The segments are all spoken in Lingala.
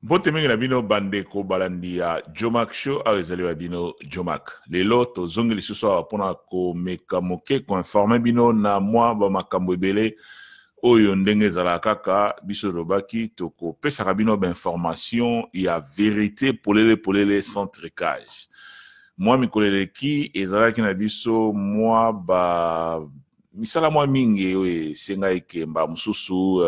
Mbote mingi na bino bandeko balandi ya Jomack Show, awa ezali wa bino Jomack. Lelo tozongi lisusu awa mpona komeka moke koinforme bino na mwa bamakambo ebele oyo ndenge ezalaka kaka biso tolobaki tokopesaka bino bainformation ya verite polele polele sans trucage. Mwa mikolo eleki ezalaki na biso mwa ba misala mwa mingi oyo esengaki ke mbala mosusu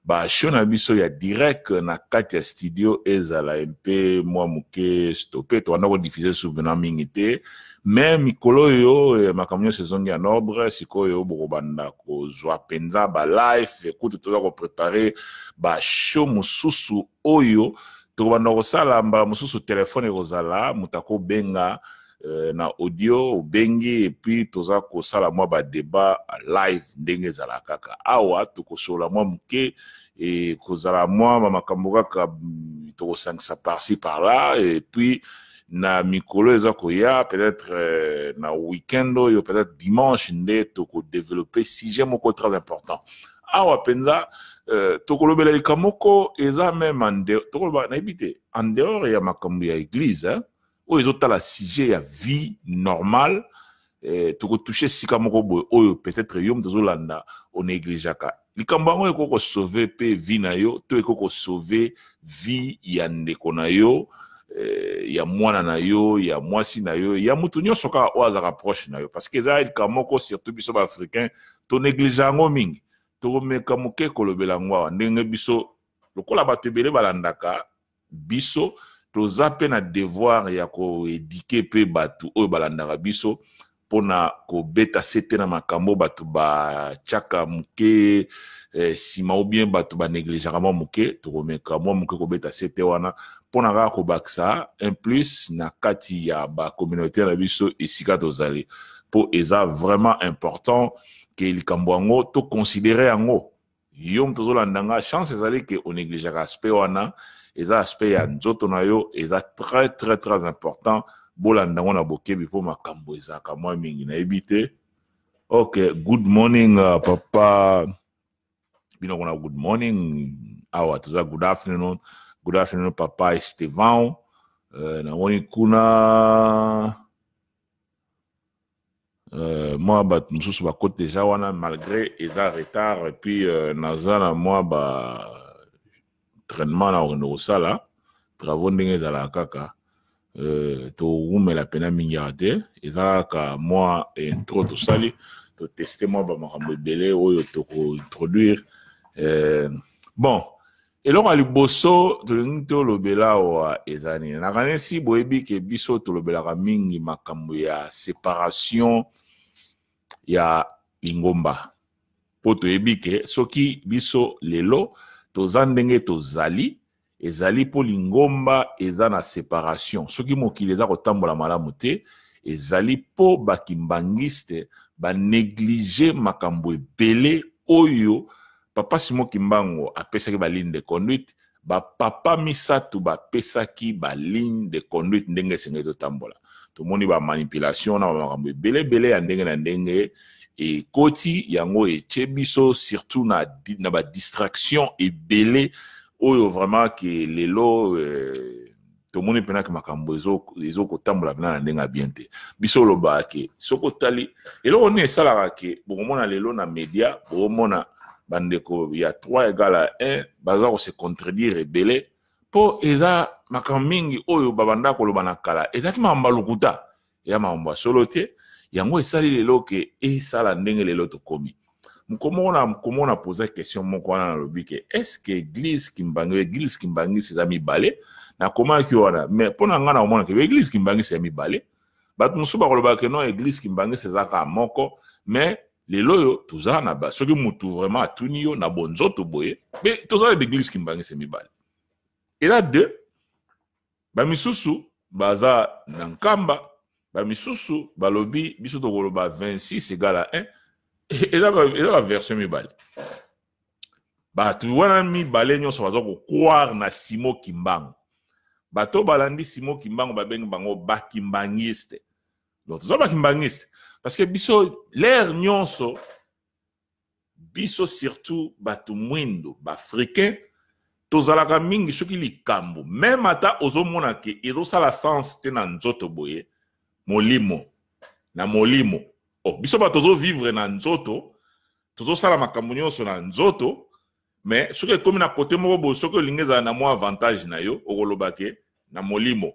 ba show na biso ya direct na kati ya studio ezala mpe mwa moke stoppe, tobanda kodiffuser souvenant mingi te, mais mikolo oyo makambo nyonso ezongi en ordre. Sikoyo bokobanda kozwa mpenza ba live, kutu toza koprepare ba show mosusu oyo tokobanda kosala. Mbala mosusu telefone ekozala, moto akobenga na audio, obengi et puis toza kosala mwa badébat live ndenge ezalaka kaka awa. Tokosolola mwa moke, ekozala mwa bamakambo kaka tokosangisa par-ci par-là. Et puis na mikolo eza koya, peut-être na week-end oyo, peut-être dimanche nde tokodéveloppe sujet moko très important awa mpenza. Tokolobela likambo moko eza même, tokoloba nayebi te, en dehors ya makambo ya église, hein? Oyo ezotala sujet ya vie normale. Tokotouche sika moko boye oyo peut-être yo moto ozolanda onégligeaka likambo yango, ekoki kosauve mpe vie na yo to ekoki kosauve vie ya ndeko na yo, ya mwana na yo, ya mwasi na yo, ya motu nyonso kaka oyo azalaka proche na yo, parce que eza likambo moko surtout biso baafricain tonéglige yango mingi. Tokomeka moke kolobela yango awa ndenge biso lokola bato ebele balandaka biso, toza mpe na devoir ya koéduquer mpe bato oyo balandaka biso mpona kobeta sete na makambo bato batiaka moke nsima ou bien bato banégligeaka mwa moke. Tokomeka mwa moke kobeta sete wana mpona kaka kobakisa un plus na kati ya bacommunauté na biso esika tozali, mpo eza vraiment important ke likambo yango toconsidere yango. Yo moto ozolanda nga, chance ezali ke onégligeaka aspect wana, eza aspect ya nzoto na yo, eza très très très important. Bolanda yango na bokebi mpo makambo ezalaka mwa mingi, nayebi te. Ok, good morning, papa bino kuna, good morning. Awa toza good afternoon, good afternoon papa Estevan. Namoni kuna mwa bato mosusu bakoti deja wana malgré eza retard. Et puis naza na mwa ba traitement na kokende kosala travaux ndenge ezalaka kaka. Towumela mpena mingi awa te, eza kaka mwa intro tosali, toteste mwa bamakambo ebele oyo tokointroduire. Bon, eloko ya liboso tolingi tolobela awa eza nini? Nakanisi boyebi ke biso tolobelaka mingi makambo ya séparation ya lingomba, mpo toyebi ke soki biso lelo toza ndenge tozali, ezali mpo lingomba eza na séparation. Soki mokili eza kotambola malamu te, ezali mpo bakimbangiste banéglige makambo ebele oyo papa Simon Kimbangu apesaki baligne de conduite. Bapapa misato bapesaki baligne de conduite ndenge esengeli totambola. Tomoni bamanipulation na bamakambo ebele ebele ya ndenge na ndenge ekoti yango, etie biso surtout na badistraction ebele oyo vraiment ke lelo tomoni mpenza ke makambo ezokotambola mpenza na ndenge ya bien te. Biso olobaka ke soki otali eloko nini esalaka ke bokomona lelo na média, bokomona bandeko ya 3 égale à 1 baza kose contredire ebele, mpo eza makambo mingi oyo babanda koloba na kala ezalaki makambo ya lokuta, eza makambo ya solo te. Yango esali lelo ke esala ndenge lelo tokomi. Moko na komona poza question moko wana, nalobi ke est ce que église Kimbangu, église kimbangisi eza mibale? Nakomaki wana, mais mpo na ngai nakomona ke église kimbangisi ya mibale. Bato mosusu bakolobaka ke non, église kimbangisi eza kaka moko. Mais lelo oyo toza na ba, soki mutu vraiment atuni yo na bonzoto boye, me toza na baeglise kimbangisi mibale, eza deux. Bamisusu baza na Nkamba, bamisusu balobi biso tokoloba 26 égale à 1. Eza baversion mibale. Bato wana mibale nyonso baza kocroire na Simon Kimbangu. Bato balandi Simon Kimbangu babengi bango bakimbangiste. Donc toza bakimbangiste parce que biso l'heure nyonso, biso surtout bato mwindo baafricain, Tozalaka mingi soki likambo meme ata ozomona ke ezosala sens te na nzoto boye, molimo na molimo. Oh, biso bato tozovivre na nzoto, tozosala makambo nyonso na nzoto, mais soki ekomi na kote moko boye, soki olingi ezala na mwa avantage na yo, okoloba ke na molimo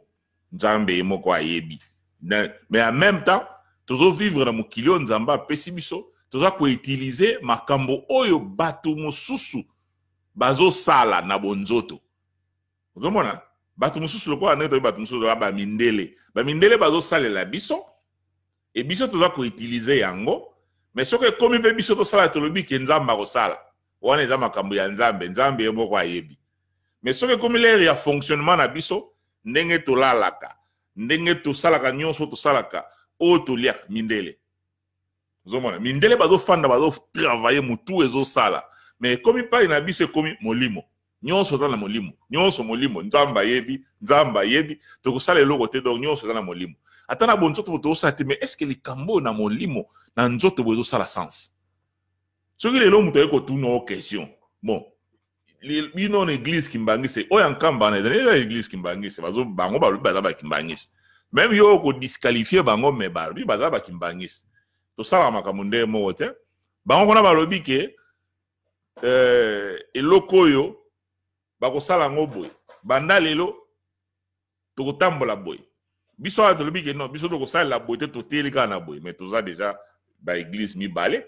Nzambe ye moko ayebi. Mais en même temps tozovivre na mokili oyo Nzambe apesi biso, toza koutilize makambo oyo bato mosusu bazosala na bonzoto. Ozomona bato mosusu lokola ndenge toyebi bato mosusu ba mindele, ba mindele bazosalela biso e biso toza koutilize yango. Mais soki ekomi mpe biso tosala, tolobi ke Nzambe akosala, wana eza makambo ya Nzambe, Nzambe ye moko ayebi. Mais soki ekomi lere ya fonctionnement na biso, ndenge tolalaka, ndenge tosalaka nyonso, tosalaka oyo toliaka, mindele, ozomona mindele bazofanda, bazotravaille, motu ezosala. Mais ekomi pai na biso, ekomi molimo, nyonso eza na molimo, nyonso molimo, Nzambe ayebi, Nzambe ayebi, tokosala eloko te. Donc nyonso eza na molimo, ata na bonzoto bo tozosala te. Mais est ce que likambo oyo na molimo na nzoto boye ezosala sens? Soki lelo moto aye kotuna o question, bon, bino na église kimbangisi oyo ya Nkamba wana, ezali eza église kimbangisi, bazo bango balobi baza bakimbangisi, même yo okodisqualifie bango, mais balobi baza bakimbangisi. Tosalaka makambo ndenge moko te. Bango kuna balobi ke eloko oyo bakosala yango boye, banda lelo tokotambola boye. Biso awa tolobi ke non, biso tokosalela boye te, toteyeli kaka na boye. Mais toza déjà baeglise mibale.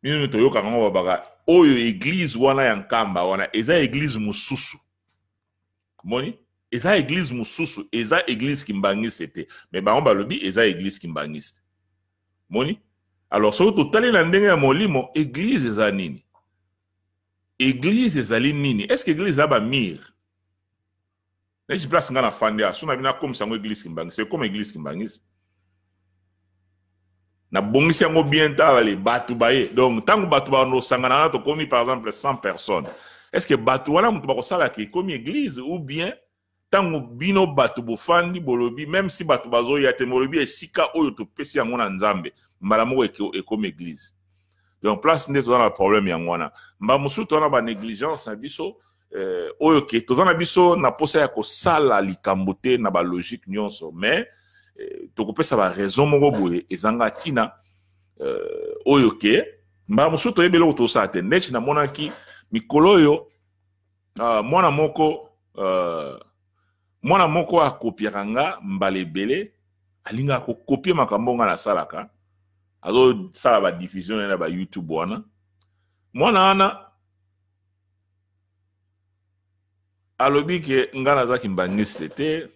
Bino toyokaka yango, babaka oyo église wana ya Nkamba wana eza église mosusu. Moni eza église mosusu, eza église kimbangiste te, mais bango balobi eza église kimbangiste. Moni, alors soki totali na ndenge ya molimo, église eza nini? Église ezali nini? Est ce que église eza bamire neti place nga na fandi aso na bino, akomisa yango église kimbangisi, ekoma église kimbangisi, nabongisi yango bien, tala le bato baye. Donc ntango bato bandosangana wana, tokomi par exemple 100 personnes, est ce que bato wana moto bakosalaka ekomi église? Ou bien ntango bino bato bofandi, bolobi, même si bato bazoya te, bolobi esika oyo topesi yango na Nzambe, mbala moko ekomi église? Donc place nde toza na problème yango wana. Mbala mosusu toza na banégligence na biso, oyo ke toza na biso na posa ya kosala likambo te na balogique nyonso, mais tokopesa baraison moko boye ezanga ntina, oyo ke mbala mosusu toyebi eloko tosala te. Neti namonaki mikolo oyo, mwana moko akopiaka nga mbala ebele, alingaka kokopie makambo nga nasalaka, azosala badiffusion na baYouTube wana. Mwana wana alobi ke nga naza kimbangiste te,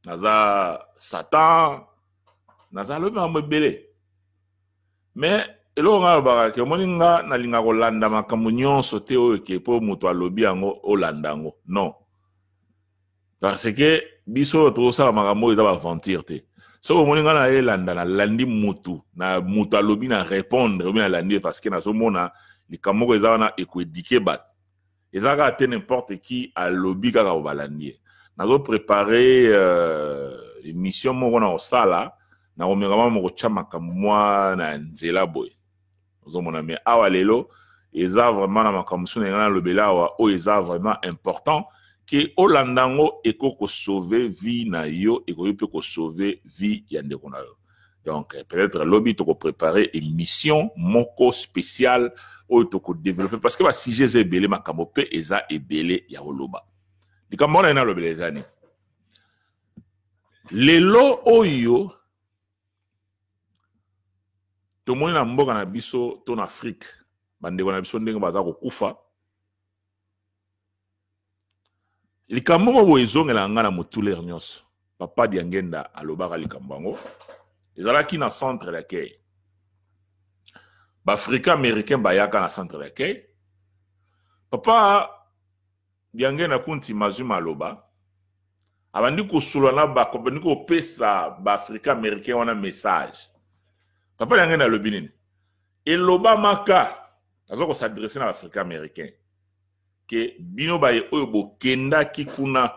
naza Satan, naza, alobi makambo ebele. Mais eloko nga alobaka ke omoni, nga nalinga kolanda makambo nyonso te oyo ke mpo moto alobi yango olanda yango, non, parce que biso oyo tozosala makambo oyo eza baaventure te. Soki omoni nga nayelanda, nalandi motu na moto alobi, na répondre obi nalandi, parce que nazomona likambo moko eza wana ekoéduquer bato. Eza kaka te n'importe qui alobi kaka balandi ye. Nazoprépare émission moko na kosala, nakomeka mwa kotya makambo mwa na nzela boye, ozomona. Mais awa lelo eza vraiment na makambo mosusu na ngai nalobela awa, oyo eza vraiment important ke olanda yango, ekoki kosauve vie na yo, ekoki mpe kosauve vie ya ndeko na yo. Donc peut-être lobi tokoprépare émission moko spéciale oyo tokodéveloppe, parce que basujet eza ebele, makambo mpe eza ebele ya koloba. Likambo wana ye nalobela eza nini? Lelo oyo tomoni na mboka na biso to na Afrique, bandeko na biso ndenge baza kokufa, likambo moko boye ezongela nga na motulere nyonso. Papa Diangenda alobaka likambo yango, ezalaki na centre d'accueil. Baafricain américain bayaka na centre d'accueil. Papa Diangenda kunti mazwi maloba, abandi kosolola na abandi kopesa baafricain américain wana message. Papa Diangenda alobi nini? Elobamaka, aza kos'adresser na baafricain américain ke bino baye oyo bokendaki kuna,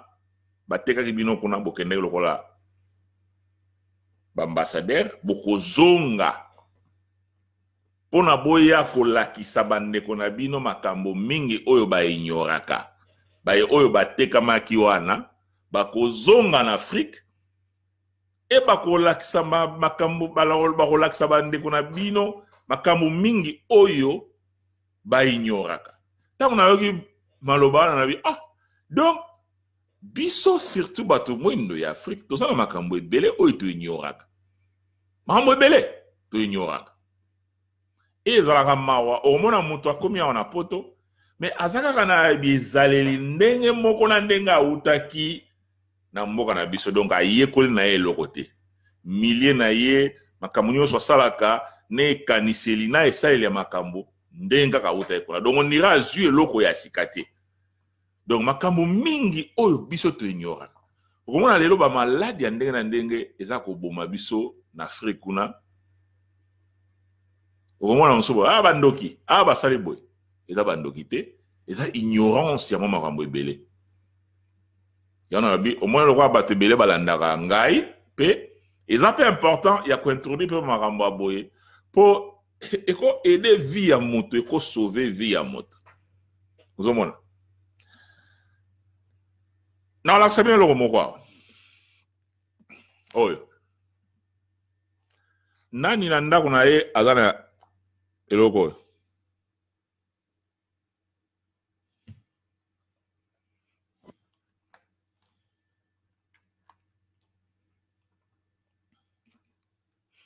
batekaki bino kuna, bokendaki lokola baambassadeur, bokozonga. mpo na boya kolakisa bandeko na bino makambo mingi oyo baignoraka. Baye oyo batekamaki wana bakozonga na Afrique e bakolakisa makambo, bakolakisa bandeko na bino makambo mingi oyo baignoraka. Ntango nayoki maloba wana nabi, ah, donc biso surtout bato mwindo ya Afrique toza na makambo ebele oyo toignoraka, makambo ebele toignoraka. E ezalaka mawa okomona moto akomi awa na poto me aza kaka na bizaleli ndenge moko na ndenge awutaki na mboka na biso, donc ayekoli na ye eloko te, milie na ye makambo nyonso asalaka na ekaniseli na esaleli ya makambo ndenge kaka awutaki kuna, donc ondira azwi eloko ya sika te. Donc makambo mingi oyo biso toignoraka, okomona lelo bamaladi ya ndenge na ndenge eza koboma biso na Afrique kuna. Okomona mosusu boye, ah bandoki, ah basali boye, eza bandoki te, eza ignorance ya mwa makambo ebele. Yango nalobi, omoni lokola bato ebele balandaka ngai, mpe eza mpe important ya kointroduire mpe makambo ya boye mpo eko aider vie ya moto, eko sauver vie ya moto. Ozomona, nalakisa bino eloko moko awa oyo. Nani na ndako na ye aza na eloko oyo?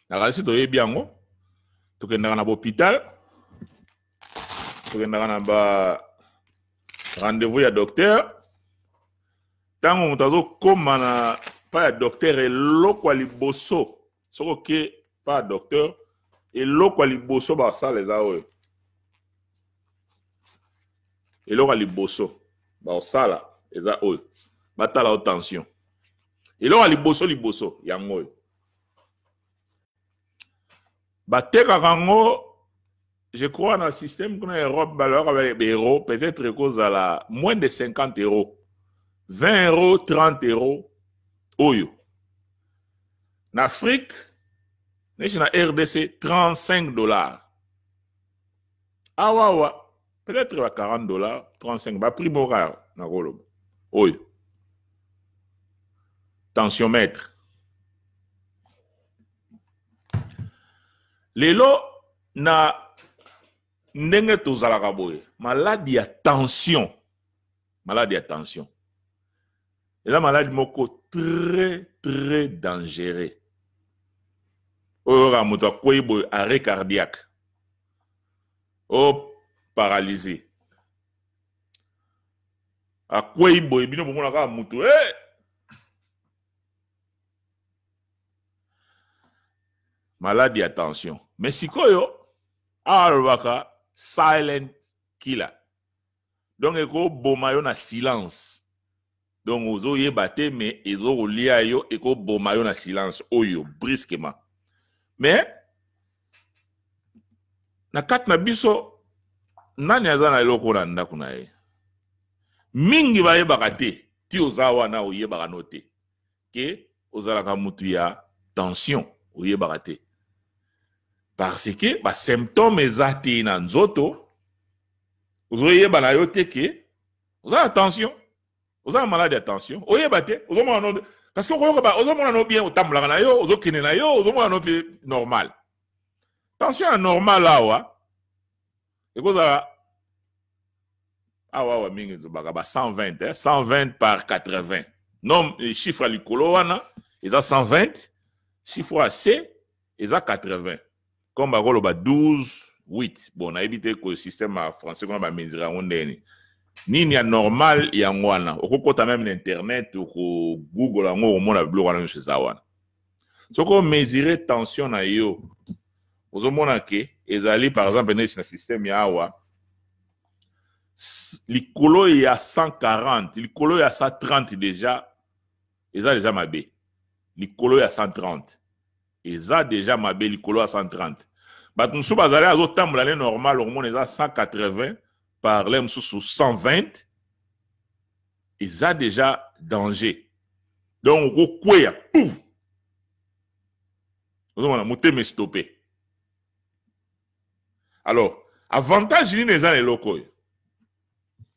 Nakanisi toyebi yango, tokendaka na bopital, tokendaka na ba rendez-vous ya docteur. Ntango moto azokóma na pa ya docteur, eloko ya liboso, soki oke pa ya docteur, eloko ya liboso basala eza oyo. Eloko ya liboso basala eza oyo, batala yo tension. Eloko ya liboso liboso yango oyo. Batekaka yango, je crois, na système kuna Europe balobaka ba euro, peut-être ekozala moins de 50 euros, 20 euros, 30 euros. Oyo na Afrique, neti na RDC, 35 $, awa awa peut-être ba 40 $, 35, ba prix moko kaka. Nakoloba oyo tensiomètre. Lelo na ndenge tozalaka boye, maladi ya tension, maladi ya tension eza maladi moko très très dangereux. Oyo kaka moto akwei boye, arrêt cardiaque o paralysé, akwei boye, bino bomona kaka moto, hey! Maladi ya tension. Mais sikoyo awa alobaka silent killer, donc ekoboma yo na silence. Donc ozoyeba te, mais ezokolia yo, ekoboma yo na silence oyo brusquement. Mais na kati na biso, nani aza na eloko na ndako na ye? Mingi bayebaka te. Ti oza wana, oyebaka no te ke ozalaka mutu ya tension, oyebaka te parce que basymptôme eza te na nzoto. Ozoyeba na yo te ke oza na tension, oza na maladi ya tension, oyeba te. Ozomona no, parce que okoyoka, ozomona no bien, otambolaka na yo, ozokende na yo, ozomona no mpe normal. Tension ya normal awa ekozala awa awa mingi tobaka ba 120, eh? 120 par 80. Non, chiffre ya likolo wana eza 120, chiffre ya c eza 80, comme bakoloba 12 8. Bon, nayebi te ko système ya français kuna bamesure yango ndeni nini. Ya normal yango wana. Okokota même na internet, okogoogle yango, okomona biloko wana nyonso eza wana. Soki omesure tension na yo, ozomona ke ezali par exemple neti na système ya awa likolo ya 140, likolo ya 130 déjà eza déjà mabe. Likolo ya 130 eza déjà mabe. Likolo ya 130, bato mosusu bazali azotambola ne normal, okomona eza 180 par le mosusu 120, eza déjà danger. Donc okokweya, pouf, ozomona motema estope. Alors, avantage nini eza na eloko oyo?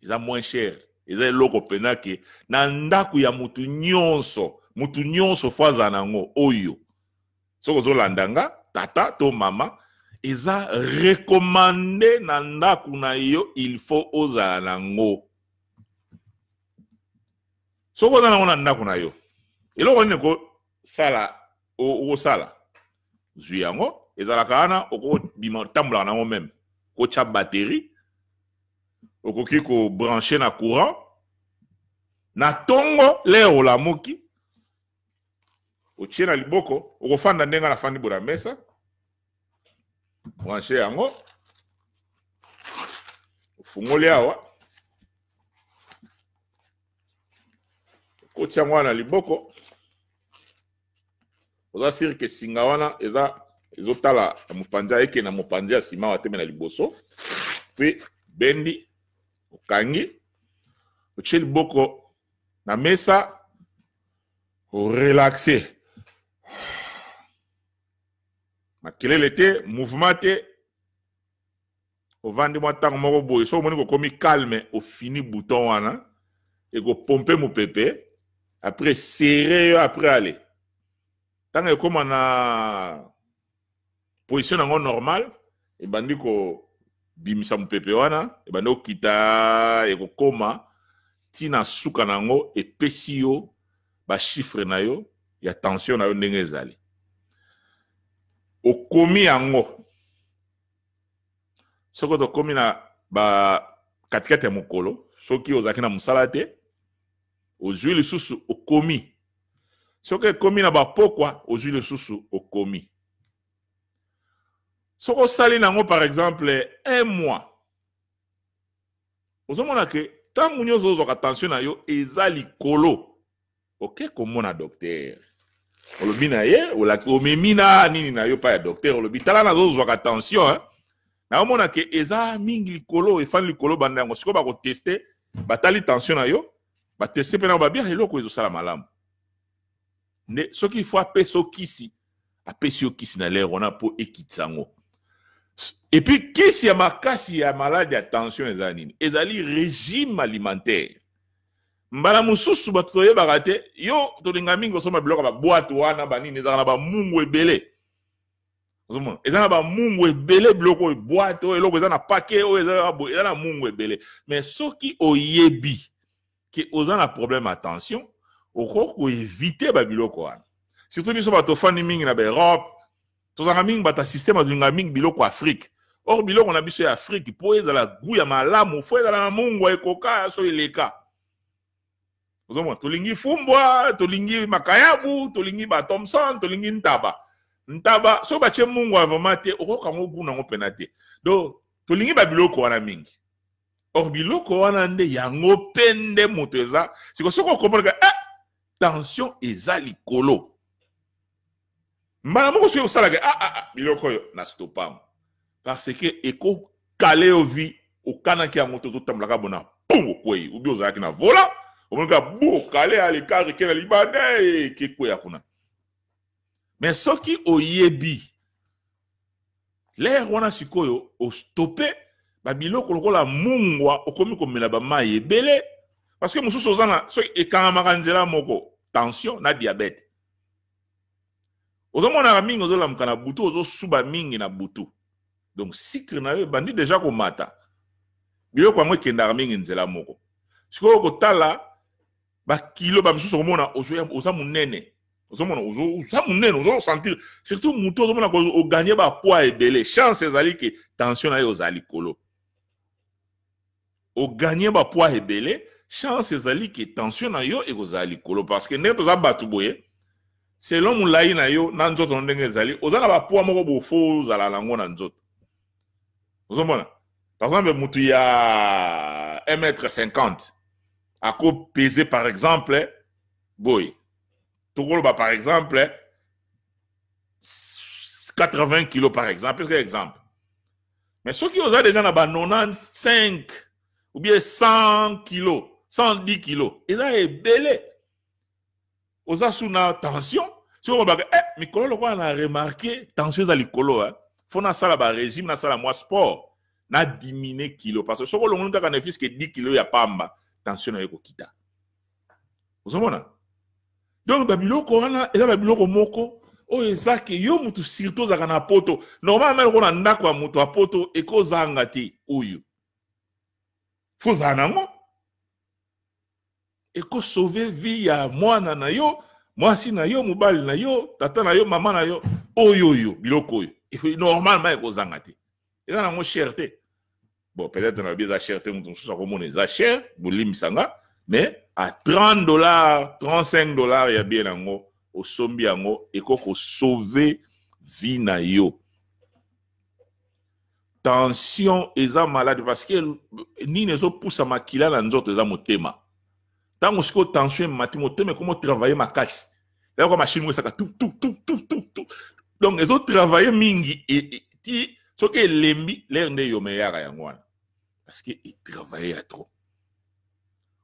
Eza moins cher. Eza eloko mpena ke na ndako ya mutu nyonso, mutu nyonso fo azala na yango oyo. Soki ozolanda nga, tata to mama, eza recommandé na ndako na yo, il faut ozala na yango. Soki oza nango na ndako na yo, eloko nini ekosala okosala? Zwi yango, ezalaka wana, okobima otambolaka nango meme, kotya batterie, okoki kobranche na courant na tongo lere olamuki, otie na liboko, okofanda ndenge nafandi boye na mesa, branche yango, ofungoli awa, okoti yango wana na liboko, oza sire ke singa wana eza ezotala na mopanzi, ayeke na mopanzi ya nsima awa teme na liboso, mpe bendi okangi, otie liboko na mesa, orelaxe, makelele te, mouvement te, ovandi mwa ntango moko boye. Soki omoni kokomi calme, ofini bouton wana, ekopompe mopepe, après serre yo, après ale ntango ekóma na position nango normal, ebandi kobimisa mopepe wana, ebandi kokita, ekokóma ntina suka na yango, epesi yo bachiffre na yo ya tension na yo ndenge ezali. Okomi yango, soki tokomi na ba katikati ya mokolo, soki ozalaki na mosala te, ozwi lisusu okomi. Soki ekomi na bapokwa, ozwi lisusu okomi. Soki osali nango par exemple un mois, ozomona ke ntango nyonso ozwaka tension na yo eza likolo, oke komona docteur, olobi na ye, omemi na nini na yo pa ya docteur, olobi: "Tala, nazozwaka tension, hein? Naomona ke eza mingi likolo, efandi likolo banda yango." Sikoyo bakoteste, batali tension na yo, bateste mpe na babia eloko ezosala malamu nde. Soki faut apesa yo kisi, apesi yo kisi na lere wana mpo ekitisa yango. Et puis kisi ya makasi ya maladi ya tension eza nini? Ezali régime alimentaire. Mbala mosusu bato toyebaka te, yo tolinga mingi kosomba biloko ya baboite wana, banini, ezalaka na bamungu ebele. Ozomona eza na bamungu ebele, biloko oyo boite oyo, eloko eza na paquet oyo, eza na mungu ebele. Mais soki oyebi ke oza na problème ya tension, okoki koevite babiloko wana. Surtout biso bato ofandi mingi na baEurope, tozalaka mingi bato ya système, tolinga mingi biloko Afrique. Or biloko na biso ya Afrique, mpo ezala goût ya malamu, fo ezala na mungwa ekoka so eleka. Ozomona tolingi fumbwa, tolingi makayabu, tolingi bathomson, tolingi ntaba. Ntaba soki batie mungwa vraiment te, okoyoka yango goût nango mpena te. Donc tolingi babiloko wana mingi. Or biloko wana nde yango mpe nde moto eza siko. Soki okomprendre ke tension eza likolo, mbala moko soki osalaka biloko oyo na stopango, parce que ekokale yo vie okanaki yango te. Ozotambolaka bona pum, okwei, ubi ozalaki na vola, omoni kaka bu okale alekar eke na libanda, ekekweya kuna. Mais soki oyebi lere wana, sikoyo ostope babiloko lokola mungwa, okomi komela bamai ebele, parce que mosusu oza na, soki ekangamaka nzela moko tension na diabète, ozomonaka mingi, ozolamuka na butu, ozosuba mingi na butu, donc sucre na yo ebandi deja komata. Biloko yango ekendaka mingi nzela moko. Sikoyo kotala bakilo, bamisusu okomona oza monene, ozomona oza monene, ozosentir surtout motu, ozomona oganye bapoids ebele, chance ezali ke tension na yo ozala likolo. Oganye bapoids ebele, chance ezali ke tension na yo ekozala likolo, parce que ndenge toza bato boye, selon molai na yo na nzoto na ndenge ezali, oza na bapoids moko bofo ozala nango na nzoto. Ozomona par exemple motu ya 1 mètre 50 akopese par exemple boye, tokoloba par exemple 80 kilos par exemple, parce exemple. Mais soki oza déjà na ba 95 ou bien 100 kilos, 110 kilos, eza ebele, oza su na tension. Soki olobaka mikolo lokola na remarke tension eza likolo, eh? Faut nasala ba régime, nasala mwa sport, na diminuer kilo, parce que soki olongoli kaka ne fût-ce que 10 kilo ya pamba, tension na yo ekokita. Ozomona? Donc babiloko wana eza babiloko moko oyo eza ke yo mutu, surtout ozalaka na poto, normalement eloko na ndako ya moto ya poto ekozanga te. Oyo faut ozala nango, ekosauve vie ya mwana na yo, mwasi na yo, mobali na yo, tata na yo, mama na yo. Oyo biloko oyo normalement ekozanga te. Eza nango cher te. Bon, peut-être na lobi eza cher te, moto mosusu akomona eza cher, bolimbisa nga, mais à 30 $, 35 $ ya bien yango, osombi yango, ekoki kosauve vie na yo. Tension eza malade, parce que nini ezopusa makila na nzoto? Eza motema. Ntango sikoyo tension emati, motema ekoma otravaille makasi, eza kwa machine moko esaka tu tu tu tu tu tu. Donc ezotravaille mingi ti soki elembi lere nde eyoma eyaka yango wana, parce que etravaille ya trop.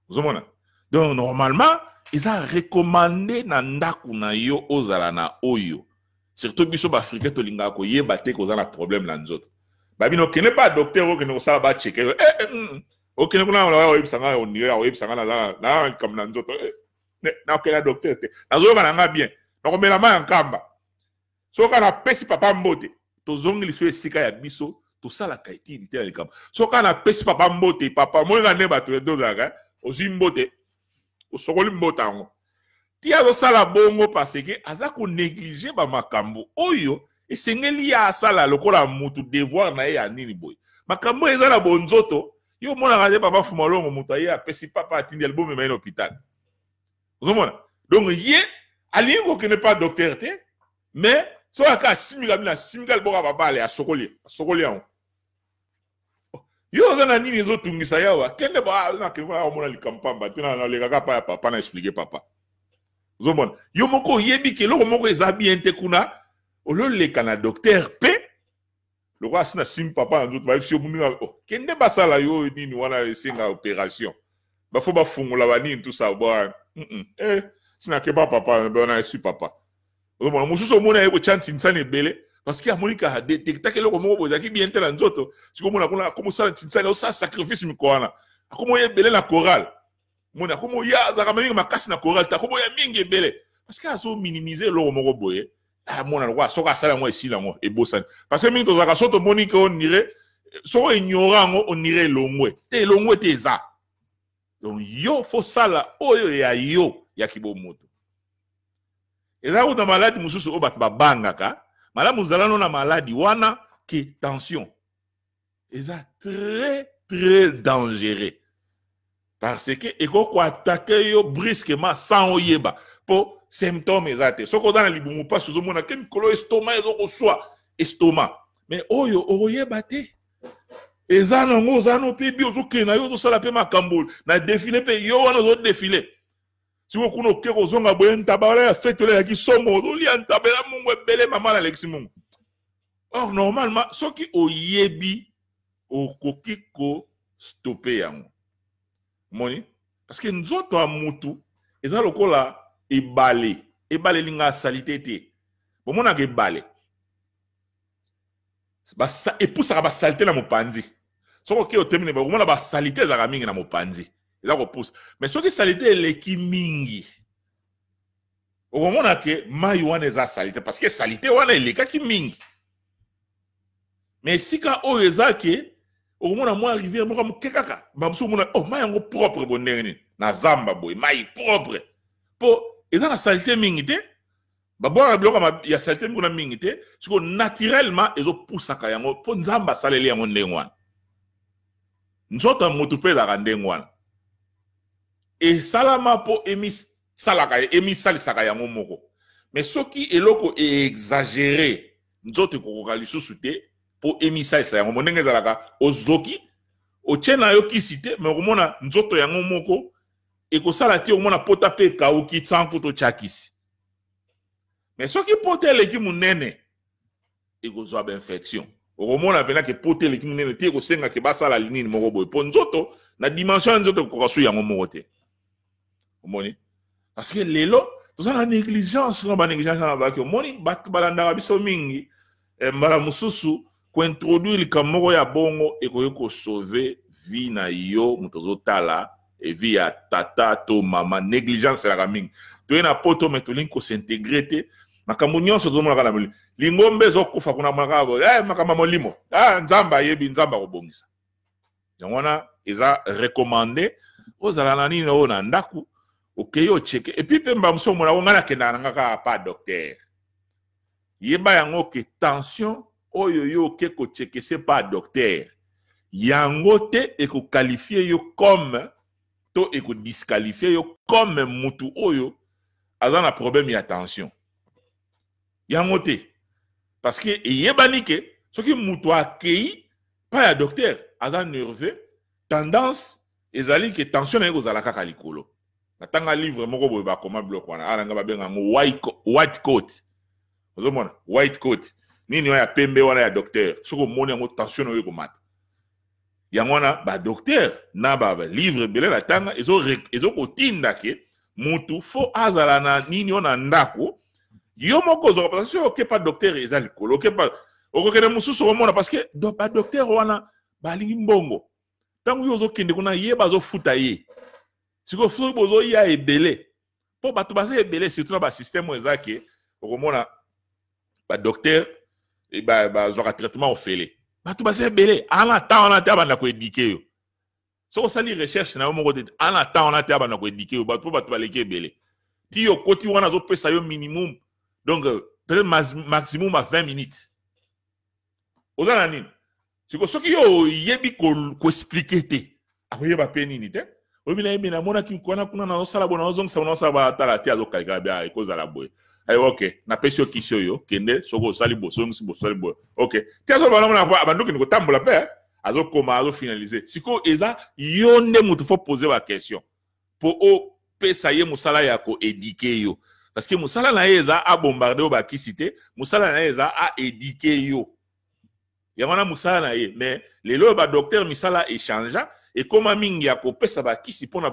Ozomona? Donc normalement eza recommandé na ndako na yo ozala na oyo. Surtout biso baafricain, tolingaka koyeba te koza na problème na nzoto. Babino okende pa docteur, okende kosala bacheke, okende kuna, oyebisa nga, ondire oyebisa nga naza na likambo na nzoto, nakokende na docteur te, nazoyoka na nga bien, nakomela mai ya nkamba. Soki napesi papa mbote, tozongi liso esika ya biso tosalaka etidi te na likambo. Soki napesi papa mbote, papa moyeka nde bato tozalaka, ozwi mbote, osokoli mbote yango ti azosala bongo, parce que aza konéglige bamakambo oyo esengeli ye asala lokola mutu, devoir na ye ya nini boye. Makambo oyo eza na bonzoto, yo omonaka te. Papa Fumalongo, moto aye, apesi papa, atindi albomema ye na hôpital. Ozomona? Donc ye alingi kokende pa docteur te, mais soki aka asimika bino, asimika liboka papa, ale asokoli, asokoli yango. Yo oza na nini ezotungisa yawa? Kende omona likambo pamba te, nalekaka pa ya papa na explique papa. Ozomona, yo moko oyebi ke eloko moko eza bien te kuna, ololeka na docteur mpe lokola asi na simi papa na nzoto, bayebisi yo moninga, oh, kende basala yo nini wana esenga opération, bafo bafungola banini, tout ça. Bo sinake pa papa bona esi papa. Ozomona, mosusu omoni aye kotya ntinsani ebele, parce que amoni kaka détectaki eloko moko boye ezalaki bien te na nzoto. Sikoyo omona kuna akomosala ntinsani, osala sacrifice mikolo wana, akomoya ebele na chorale. Moni akomoya, azalaka mingi makasi na chorale te, akomoya mingi ebele, parce que azominimize eloko moko boye. Amona lokola soki asala yango, esili yango, ebosani. Parce que mingi tozalaka, so tomoni ke onire, soki oignore yango, onire elongwe te, elongwe te eza. Donc yo faut sala oyo ya yo ya kibomoto. Eza kuta maladi mosusu oyo bato babangaka. Malamu ozala no na maladi wana ke tension. Eza très très dangereux, parce que ekoki koattaquer yo brusquement sans oyeba, mpo symptôme eza te. Soki oza na libumu mpasi, ozomona ke mikolo estomac ezokoswa, estomac, mais oyo okoyeba te eza nango. Oza no mpe bi ozokende na yo, ozosala mpe makambo na défilé mpe yo wana ozodéfiler. Sikoyo kuna oke kozonga boye, ntaba wana ya fete oyo eyaki somo, ozolia ntaba eza mungu ebele, mama nalekisi mungu. Or normalement soki oyebi, okoki kostopper yango. Omoni, parce que nzoto ya mutu eza lokola ebale. Ebale elinga saleté te. Bomonaka ebale epusaka basaleté na mopanzi. Soki okei otemini, okomona basaleté ezalaka mingi na mopanzi, eza kopusa. Mais soki saleté eleki mingi, okomona ke mai wana eza saleté, parce que saleté wana elekaki mingi. Mais esika oyo eza ke okomona mwa rivière moko moke kaka, bamosusu omona, oh, mai yango propre bo ndenge nini na zamba boye, mai propre, mpo eza na saleté mingi te, babwaka biloko ya saleté kuna mingi te. Sikoyo naturellement ezopusaka yango, mpo Nzambe asaleli yango ndenge wana. Nzoto ya motu mpe ezalaka ndenge wana, esalama mpo emisalaka, emisalisaka yango moko. Mais soki eloko eexagéré, nzoto ekokoka lisusu te mpo emisalisa yango. Mo ndenge ezalaka, ozoki otie na yo kisi te, mais okomona nzoto yango moko ekosala te, okomona pota mpe ekauki sans kuta otya kisi. Mais soki pota eleki monene, ekozwa bainfection. Okomona mpena ke pota eleki monene te, ekosenga ke basala nini moko boye, mpo nzoto na dimension ya nzoto ekokoka su yango moko te. Omoni, parce que lelo toza na négligence, na banégligence na baki. Omoni, bato balandaka biso mingi. Mbala mosusu kointroduire likambo moko ya bongo ekoki kosauve vie na yo moto ozotala, e vie ya tata to mama. Négligence elaka mingi. Toye na poto, me tolingi kos'intégrer te. Makambo nyonso tozomonaka na molimo, lingomba ezokufa kuna, monaka makambo ya molimo. Ah, Nzambe ayebi, Nzambe akobongisa yango. Wana eza recommandé ozala na nini oyo na ndako, okei ochecker. Et puis mpe mbala mosusu omonako, ngai nakendaka na nga kaka pa docteur. Yeba yango ke tension oyo yo oke kochecker se pa docteur, yango te ekoqualifier yo comme to ekodisqualifier yo comme mutu oyo aza na problème ya tension. Yango te, parce que eyebani ke soki mutu akei pa ya docteur, aza nerveux, tendance ezali ke tension na ye kozala kaka likolo. Natanga livre moko boye, bakoma biloko wana ala nga, babenga yango white coat. Ozomona white coat nini oyo ya pembe wana ya docteur, soki omoni yango, tension na oyo ekomata. Yango wana badocteur na balivre ebele natanga ezokotinda ke mutu fo azala na nini oyo na ndako. Yo moko ozwaka, parce que soki okepa docteur, eza likolo, okepa, okokende mosusu, okomona, parce que badocteur wana balingi mbongo. Ntango yo ozokende kuna, ye bazofuta ye. Sikoyo soki bozoya ebele, mpo bato baza ebele, surtout na basystème oyo eza ke okomona badocteur bazwaka traitement ofele, bato baza ebele, ana temps wana te abanda koéduquer yo. Soki osali recherche na yo moko te, ana temps wana te abanda koéduquer yo. Bato, mpo bato baleki ebele, ti okoti wana, azopesa yo minimum, donc peut-être maximum à 20 minutes. Oza na nini siko? Soki yo oyebi koexpliquer te, akoyeba mpe nini te. Oyebi na ye, me namonaki wana kuna, nazosala boye, nazozongisa, nazosala boye, atala te, azokalikala bia, ekozala boye. Ayo, ok, napesi yo kisi oyo, kende. Soki osali boye, songisi boye, osali boye, ok. Ti azoloba, namona abandi kotambola mpe azokoma, azofinaliser. Sikoyo eza yo nde moto fo pose baquestion mpo opesa ye mosala ya koéduquer yo, parce que mosala na ye eza abombarder oyo bakisi te, mosala na ye eza aéduquer yo. Yango wana mosala na ye. Mais lelo oyo badocteur, misala echanger, ekóma mingi ya kopesa bakisi mpona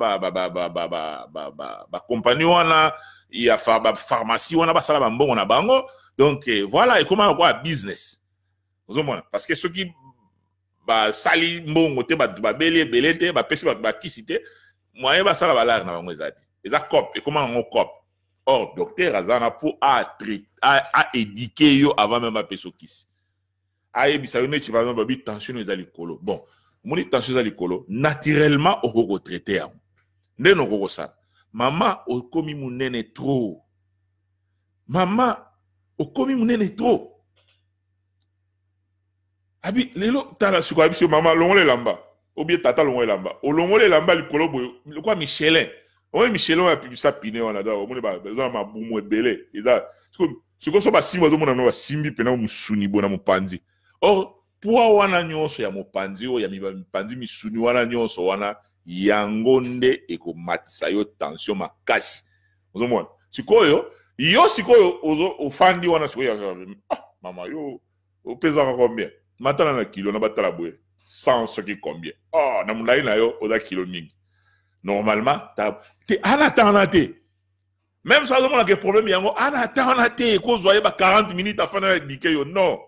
bakompani wana ya bapharmacie wana basala bambongo na bango. Donc voilà, ekóma lokola business, ozomona, parce que soki basali mbongo te, bato babeli ebele te, bapesi bato bakisi te, moyen basala balare na bango eza te. Eza coop, ekóma yango coop. Or docteur aza wana mpo aéduquer yo avant même apesa okisi, ayebisa yo. Neti par exemple babi tension eza likolo. Bon, omoni tension eza likolo, naturellement okoki kotraiter yango ndenge okoki kosala. Mama, okomi monene trop. Mama, okomi monene trop. Abi lelo, tala sikoyo, abi sikoyo: mama, longola elamba, obie tata, longola elamba. Olongola elamba likolo boye lokola Michelin. Omoni Michelin oyo apibisa pine wana, omoni eza na mabumu ebele. Eza sikoyo so basimbi, bazomona no basimbi mpena mosuni boye na mopanzi. Or poids wana nyonso ya mopanzi oyo ya mipanzi, misuni wana nyonso wana, yango nde ekomatisa yo tension makasi. Ozomona sikoyo, yo sikoyo ofandi wana sikoyo: ah, mama, yo opesaka combien? Matala na kilo na batala boye, 100 soki combien. Oh, na molai na yo oza kilo mingi. Normalement te, ana temps wana te. Même so azomonaka problème yango, ana temps wana te, ekozwa ye ba 40 minutes afanda na éduquer yo. Non,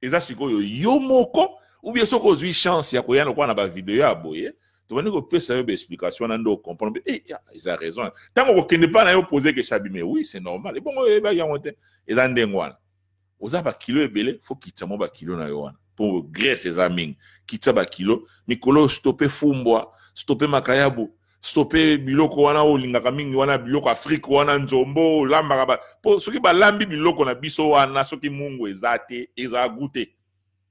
eza sikoyo yo moko, ou bien soki ozwi chance ya koya lokola na bavideo ya boye, tobandi kopesa yo baexplication wana nde ocomprendre. Eh, eza raison. Ntango okokende mpa na yo, pose question, abime: oui, c'est normal. Ebongo oyebaki yango te? Eza ndenge wana. Oza bakilo ebele, fo kitisa mwa bakilo na yo wana, mpo graisse eza mingi. Kitisa bakilo mikolo, stopper fumbwa, stopper makayabu, stopper biloko wana oyo olingaka mingi wana, biloko Afrique wana, nzombo olambaka ba, mpo soki balambi biloko na biso wana, soki mungu eza te, ezala gu te.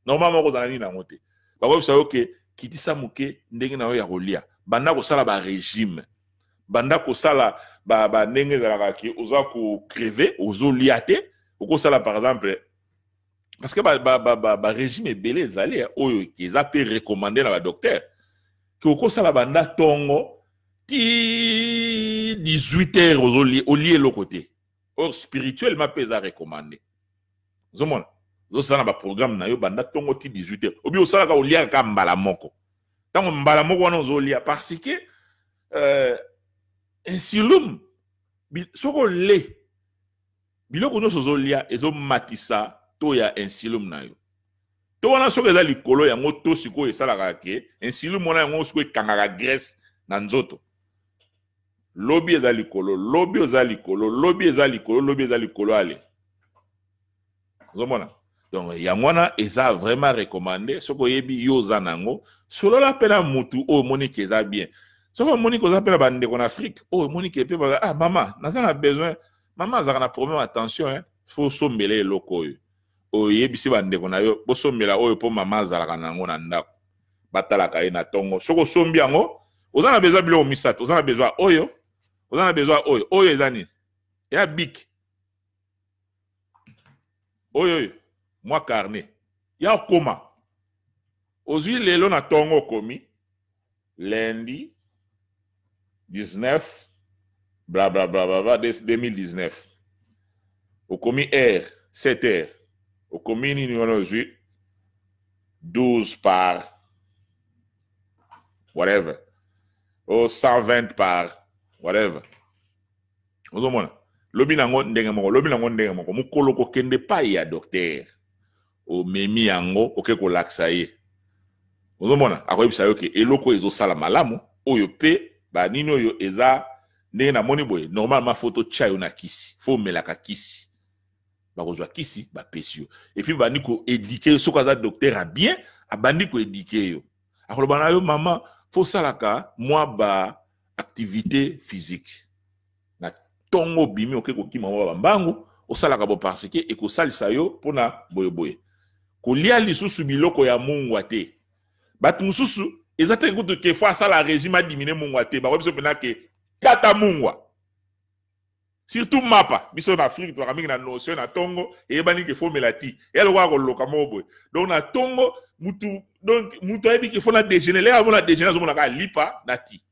Normalement kozala nini yango te. Bakoyebisa yo ke kitisa moke ndenge na yo ya kolia, banda kosala barégime, banda kosala bandenge ezalaka ke oza kocrever, ozolia te. Okosala par exemple, parce que barégime ebele ezali oyo eza mpe recommandé na badocteur, ke okosala banda ntongo ti 18 heures, olie eloko te. Or spirituellement mpe eza recommandé. Ozomona, ozosala na baprogramme na yo banda ntongo ti 18 heures, obi osalaka, oliaka kaka mbala moko. Ntango mbala moko wana ozolia, parce que insuline, soki ole biloko nyonso ozolia, ezomatisa. To ya insulum na yo. To wana soki eza likolo yango to sikoyo esalaka ke insulum wana yango sikoyo ekangaka graisse na nzoto. Lobi eza likolo, lobi oza likolo, lobi eza likolo, lobi eza likolo ale. Ozomona? Donc yango wana eza vraiment recommandé soki oyebi yo oza nango, solola mpe na mutu oyo omoni ke eza bien. Soki omoni ke oza mpe na bandeko na Afrique oyo omoni ke mpe baza, ah mama naza na besoin, mama azalaka na problème ya tension hein, faut osombela eloko oyo. Oyebisi bandeko na yo bosombela oyo mpo mama azalaka na yango na ndako, batalaka ye na tongo. Soki osombi yango, oza na besoin biloko misato, oza na besoin oyo, oza na besoin oyo, oyo eza nini? Ya bic. Oyo oyo mwa carnet ya okoma. Ozwi lelo na tongo okomi lundi 19 bla bla bla bla bla 2019. Okomi heure 7 heures. Okomi nini wana ozwi 12 par whatever. O 120 par whatever. Ozomona? Lobi nango ndenge moko, lobi nango ndenge moko. Mokolo kokende pai ya docteur, omemi yango oke kolakisa ye. Ozomona? Akoyebisa yo ke eloko ezosala malamu, oyo pe ba nini oyo eza ndenge namoni boye, normalement faut totia yo na kisi, faut omelaka kisi. Bakozwa kisi, bapesi yo. Et puis bandi ko éduquer yo, soki aza docteur a bien, abandi ko éduquer yo. Akoloba na yo mama, faut salaka mwa ba activité physique. Na tongo bimi oke kokima mwa ba mbangu, osalaka bo parce que ekosalisa yo mpona boye boye. Kolia lisusu biloko ya mungwa te. Bato mosusu eza te kutu ke faut asala régime adimine mungwa te, bakoyebi biso mpena ke kata mungwa. Surtout mapa, biso na Afrique tozalaka mingi na notion na tongo eyebani ke faut mela ti. Eya lokola koloka moko boye. Donc na tongo mutu, donc mutu ayebi ke faut na déjeuner, leka amona déjeuner azomona kaka lipa na ti.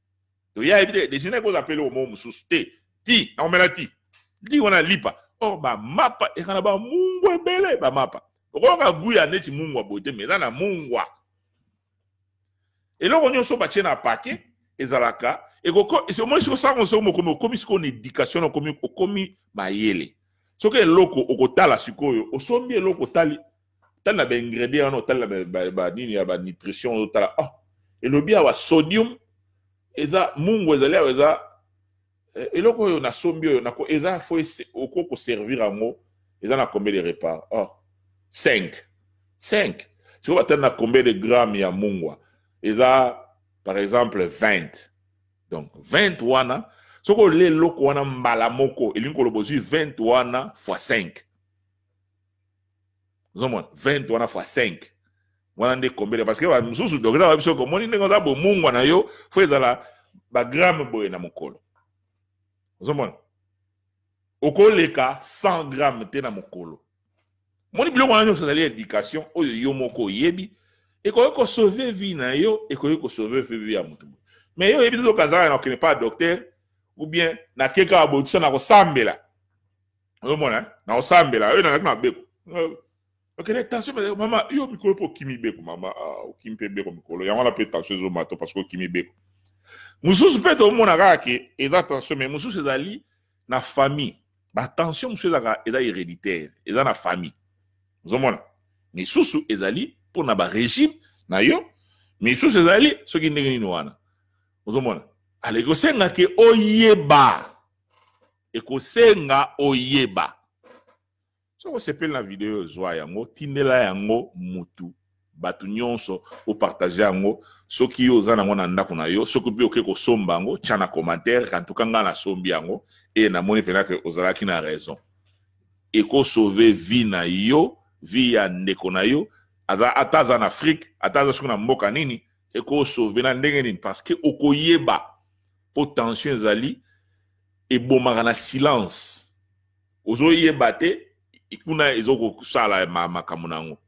Donc ye ayebi te déjeuner ekozala mpe eloko moko mosusu te. Ti, nakomela ti. Ti wana lipa. Or ba mapa eka na ba mungwa ebele ba mapa. Okoyoka goût ya neti mungwa boye te, mais eza na mungwa. Eloko nyonso batie na paquet ezalaka ekoko omoni siko sango soko mokomi okomi sikoyo na éducation okomi okomi mayele. Soki eloko okotala sikoyo osombi eloko otali otali na ba ingrédients wana otali na ba nini ya ba nutrition otala ah elobi awa sodium eza mungu ezali awa eza eloko oyo nasombi oyo nako eza fo oko ko servir yango eza na combien de repas? Oh 5 5 sikoyo batali na combien de grammes ya mungwa eza par exemple 20. Donc 20 wana soki olie eloko wana mbala moko elingi koloba ozwi 20 wana fois 5. Ozomona 20 wana fois 5 wana nde combien? Parce que ba mosusu docteur ba biso komoni ndenge oza bomungwa na yo fo ezala ba gramme boye na mokolo. Ozomona okoleka 100 gramme te na mokolo. Moni biloko wana nyonso ezali éducation oyo yo moko oyebi ekoki kosauve vie na yo, ekoki kosauve vie ya motu. Mais yo oyebi te okanzaka na okende pa docteur ou bien nakeka kaka boye tusa na kosambela. Ozomona na kosambela oyo nazalaki na beko. Okende tension mais mama yo mikolo mpe okimi beko mama, ah, okimi mpe beko mikolo yango wana mpe tension ezomata parce que okimi beko. Mosusu mpe tomona kaka ke eza tension, mais mosusu ezali na famille. Ba tension mosusu ezalaka eza héréditaire, eza na famille. Ozomona misusu ezali mpona ba régime na yo, misusu ezali soki ndenge nini wana. Ozomona ale ekosenga ke oyeba, ekosenga oyeba. Soki osepeli na video zwa yango, tindela yango mutu, bato nyonso opartage yango. Soki yo oza nango na ndako na yo, soki mpe oke kosomba yango, tia na commentaire en tout cas nga nasombi yango e namoni mpenza ke ozalaki na raison. Ekosauve vie na yo, vie ya ndeko na yo, aza ata aza na Afrique, ata aza soki na mboka nini, ekosauve na ndenge nini? Parce que okoyeba po tension ezali ebomaka na silence. Ozoyeba te kuna ezokosala makambo na yango.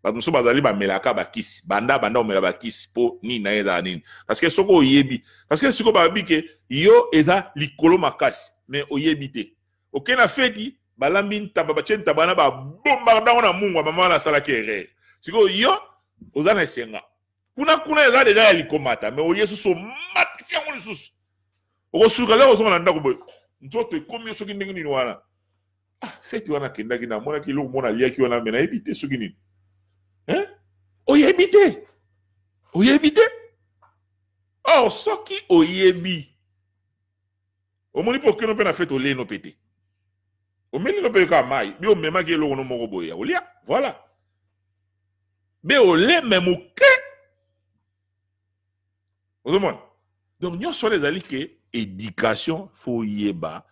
Bato mosusu bazali bamelaka bakisi, banda banda omela bakisi po nini na ye ezala nini? Parce que soki oyebi, parce que sikoyo bayebi ke yo eza likolo makasi, mais oyebi te. Oke na feti, balambi ntaba, batie ntaba na ba bombarda yango na mungwa, mama wana asalaki erreur. Sikoyo yo oza na esenga. Kuna kuna eza deja ya likomata, mais oye susu omatisi yango lisusu. Okosuka leo ozonga na ndako boye. Nzoto ekomi yo soki ndenge nini wana. Ah, feti wana akendaki, namonaki eloko moko naliaki wana, me nayebi te soki nini. Hein? Oyebi te, oyebi te. Or soki oyebi, omoni mpe okeno mpe na fete, olieno mpe te, omeli no mpe kaka mai, bi omemaki eloko no moko boye ya kolia, voilà, be oleme moke, ozomona. Donc nyonso wana ezali ke éducation, faut oyeba,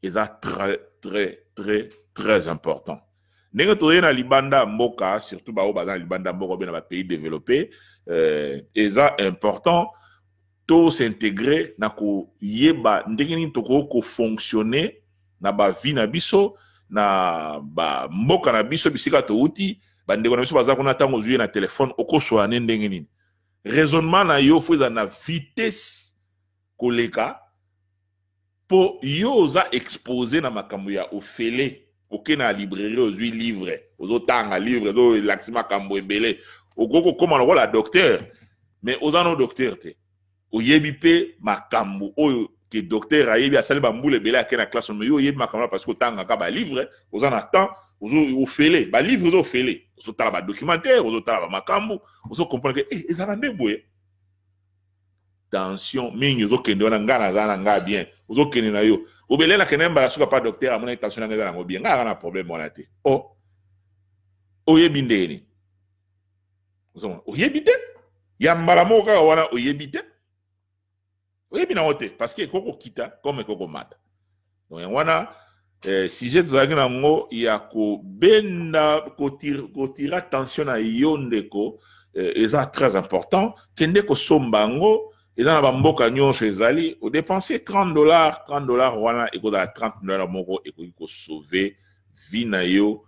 eza très très très très important. Ndenge toye na libanda ya mboka, surtout baoyo baza na libanda ya mboka obe na bapays développé, eza important to s'intégrer na koyeba ndenge nini tokoki kofonctionner na bavie na biso, na bamboka na biso, bisika touti. Bandeko na biso baza kuna, ntango ozwi ye na telefone, okoswala ne ndenge nini? Raisonnement na yo faut ezala na vitesse koleka, mpo yo oza exposé na makambo ya ofele. Oke na librairie, ozwi livre, ozotanga livre, ezoelakisi makambo ebele. Okoki kokóma lokola docteur, mais oza no docteur te. Oyebi mpe makambo oyo ke docteur ayebi, asali bambula ebele, ake na classe, mais yo oyebi makambo wana parce que otangaka balivre, oza na temps ofele balivre, oza ofele, ozotala badocumentaire, ozotala bamakambo, ozocomprendre ke ezalaka nde boye. Tension mingi ozokende wana, ngai naza na ngai bien, ozokende na yo obele, nakende mbala suka pa docteur, amonaki tension nanga eza nango bien, ngai aza na problème wana te. O oyebi ndenge nini? Oyebi te ya mbala moko kaka wana, oyebi te, oyebi nango te, parce que ekoki kokita comme ekoki komata. Donc yango wana sujet tozalaki nango ya kobenda, kotira tension na yo, ndeko, eza très important. Kende kosomba yango, eza na bamboka nyonso ezali. Odepense 30 dollars, 30 dollars wana ekozala 30 dollars moko ekoki kosauve vie na yo,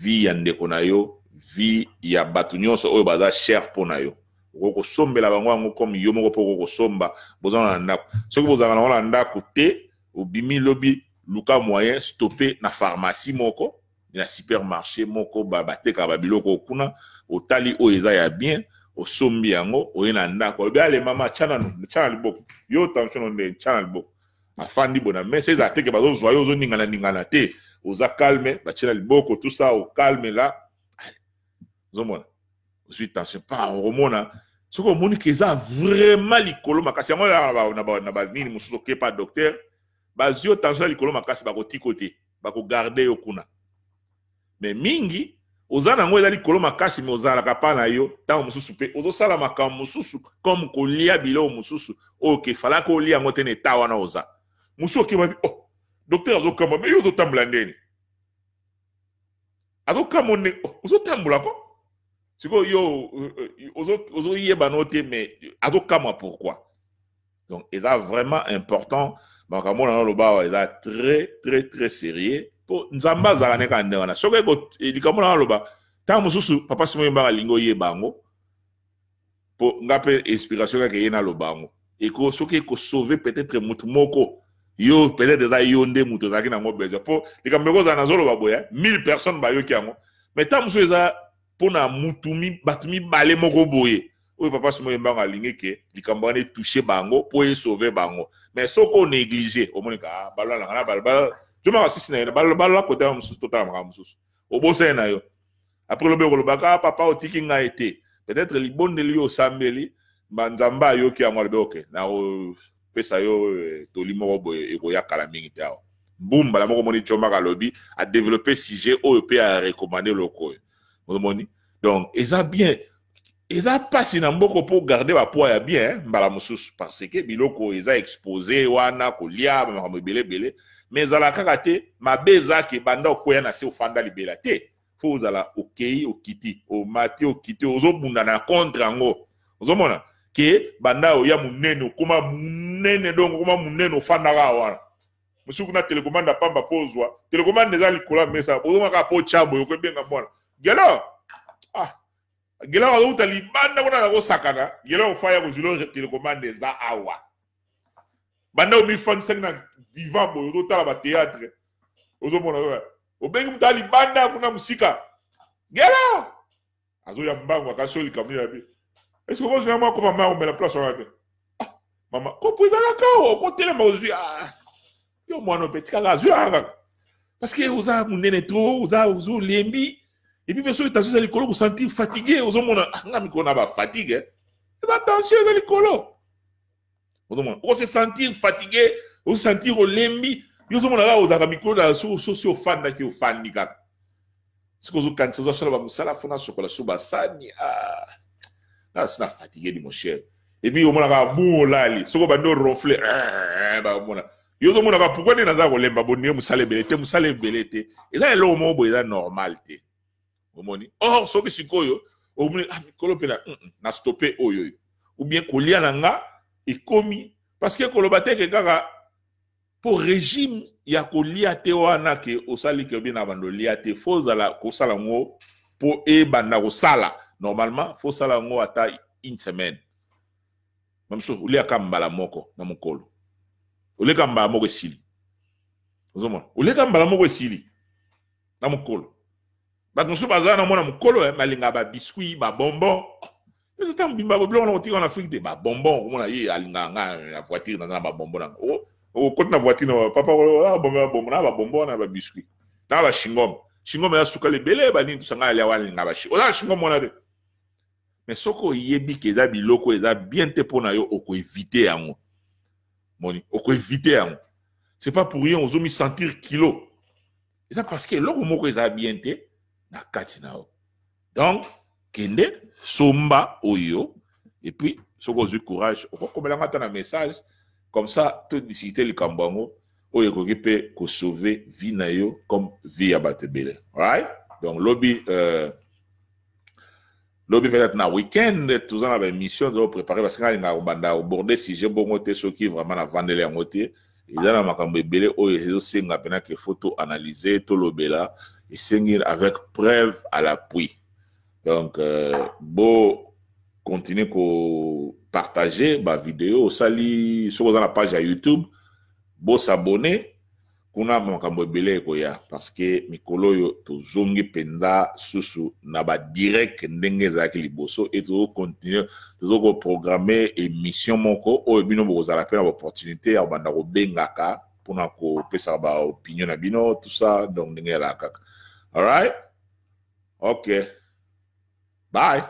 vie ya ndeko na yo, vie ya bato nyonso oyo baza cher mpo na yo. Okoki kosombela bango yango comme yo moko mpo okoki kosomba. Boza na ndako, soki bozalaka nango na ndako te, obimi lobi, luka moyen, stoppe na pharmacie moko, na supermarché moko, batekaka babiloko kuna, otali oyo eza ya bien, osombi yango, oye na ndako, olobi: "Ale mama, tya na liboko yo tension no nde, tya na liboko." Afandi boye na mesa, ezala teke bazozwa yo, ozoningana ningana te, oza calme, batie na liboko, tout ça, ocalme la, ozomona ozwi tension pa. Okomona soki omoni ke eza vraiment likolo makasi, yango na banini mosusu, okepa docteur, bazwi yo tension ya likolo makasi, bakotiko te, bakogarde yo kuna. Mais mingi oza nango eza likolo makasi, me ozalaka pa na yo ntango mosusu mpe ozosala makambo mosusu comme kolia biloko mosusu oyo kefalaki olia yango te na eta wana oza. Mosusu okeba, oh, docteur azokamba, me yo ozotambola ndeni? Azokamba ndenge, oh, ozotambola ko sikoyo yo ozoyeba no te, mais azokamwa pourquoi. Donc eza vraiment important, makambo na oloba awa eza très très très sérieux, mpo Nzambe azalaka ne kaka nde wana. Soki likambo na oloba, ntango mosusu papa Simo Yembaka alingi oyeba yango, mpo nga mpe inspiration kaka eye naloba yango. Eko soki ekosauve peut-être motu moko, yo peut-être eza yo nde moto ozalaki nango besoin, mpo likambo ekozala nazoloba boye, 1000 personnes bayoki yango, mais ntango mosusu eza mpona mutu, bato mibale moko boye oyo papa Simo Yembango alingi ke likambo wana etouche bango mpo esauve bango. Mais soki onéglige, omoni ka balolanga na balabala, jomaka sisi na ye, balola kota mosusu, totala makambo mosusu, obosani na yo. Après lobi okolobaka: "Papa, otiki ngai te." Peut-être libondeli yo osambeli, Nzambe ayoki yango, alobi: "Ok, nakopesa yo toli moko boye, ekoya kala mingi te awa." Mbumbala moko omoni Jomaka alobi, adeveloppe sujet oyo mpe arecommande eloko oyo ozomoni. Donc eza bien, eza mpasi na mboka mpo garde bapoids ya bien mbala mosusu, parce que biloko eza exposé wana, kolia bamakambo ebele ebele, mais ezala kaka te. Mabe eza ke banda okwea na se, ofanda libela te. Faut ozala okei, okiti, omati, okiti, ozobunda na contre yango. Ozomona ke banda oya monene, okóma monene, donc okóma monene, ofandaka wana. Mosuku kuna télécommande apamba, mpo ozwa télécommande eza likolo ya mesa, ozonga kaka mpo otya boye, okobenga mwana gelo. Ah, gelo azouta libanda kuna na kosakana, gelo ofaya kozwila télécommande eza awa. Banda omifandisaki na divan boye, ozotala bathéâtre, ozomona obengi moto alibanda kuna mosika, gelo azoya mbangu, akasi oyo likambo nini abi: "Est-ce okozwa mwa kopa mai omela place wana te?" "Ah mama, kopo ezalaka awa, okotelema ozwi." "Ah, yo mwana mpe tikaka, azwi anga kaka." Parce que oza munene trop, oza ozolembi. Et puis mpe soki tension eza likolo, kosentir fatigué, ozomona ah, nga mikolo na bafatigue, eh. Eza tension eza likolo. Ozomona okose sentir fatigué, osentir olembi. Yo ozomona kaka ozalaka mikolo na soki ofandaki, ofandi kaka, soki ozokanisa ozosala bamosala, fo nasokola so basani, ah, na fatigué di mon cher. Et puis omonaka bu olali, soki obandi oronfle, eh, baomona yo ozomonaka pourquoi nde naza kolemba bondire. Mosala ebele te, mosala ebele te, eza eloko moko boye eza normal te. Omoni, or soki sikoyo omoni, ah, mikolo mpe na, na stoppe oyo oyo, ou bien kolia na nga ekomi, parce que koloba te ke kaka mpo régime ya kolia te wana ke osali ke obie na bando olia te. Fo ozala kosala yango mpo ebanda kosala normalement, fo osala yango ata une semaine. Mosusu oliaka mbala moko na mokolo, oliaka mbala moko esili. Ozomona, oliaka mbala moko esili na mokolo. Bato mosusu baza na mona mokolo, eh, balingaka babiscuit, babonbon. Eza ntango mobimba biloko na kotika na Afrique te, babonbon. Okomona ye alingaka nga na voiture, naza na babonbon nanga. Okoti na voiture na papa, babonbon na babonbon na babiscuit na bachewing-gum. Chewing-gum eza sukali ebele, banini tosanga alia wana, alinga bachi oza na chewing-gum wana te. Mais soki oyebi ke eza biloko eza bien te mpo na yo, okoevite yango. Moni, okoevite yango. C'est pas pour rien ozomi sentir kilo, eza parce que eloko moko eza bien te na kati na yo. Donc kende somba oyo, et puis soki ozwi courage, okokomelanga ata na message, comme ça todiscute likambo yango oyo ekoki mpe kosauve vie na yo comme vie ya bato ebele. Right, donc lobi, lobi peut-être na week-end, toza na baémission toza kopréparé, parce que nga alingaka kobanda koborde sujet bongo te soki vraiment navandeli yango te. Eza na makambo ebele oyo ezosenga mpena ke faut toanalyse, tolobela, esengi avec preuve à l'appui. Donc bo continue kopartage bavideo osali. Soki oza na page ya YouTube, bosabone kuna, makambo ebele ekoya, parce que mikolo oyo tozongi mpenza susu na badirect ndenge ezalaki liboso. E tozocontinue, tozokoprogramme émission moko oyo bino bokozala mpe na baopportunité ya kobanda kobengaka mpona kopesaka baopinion na bino, tout ça. Donc ndenge ezalaka kaka. Alright, ok, bye.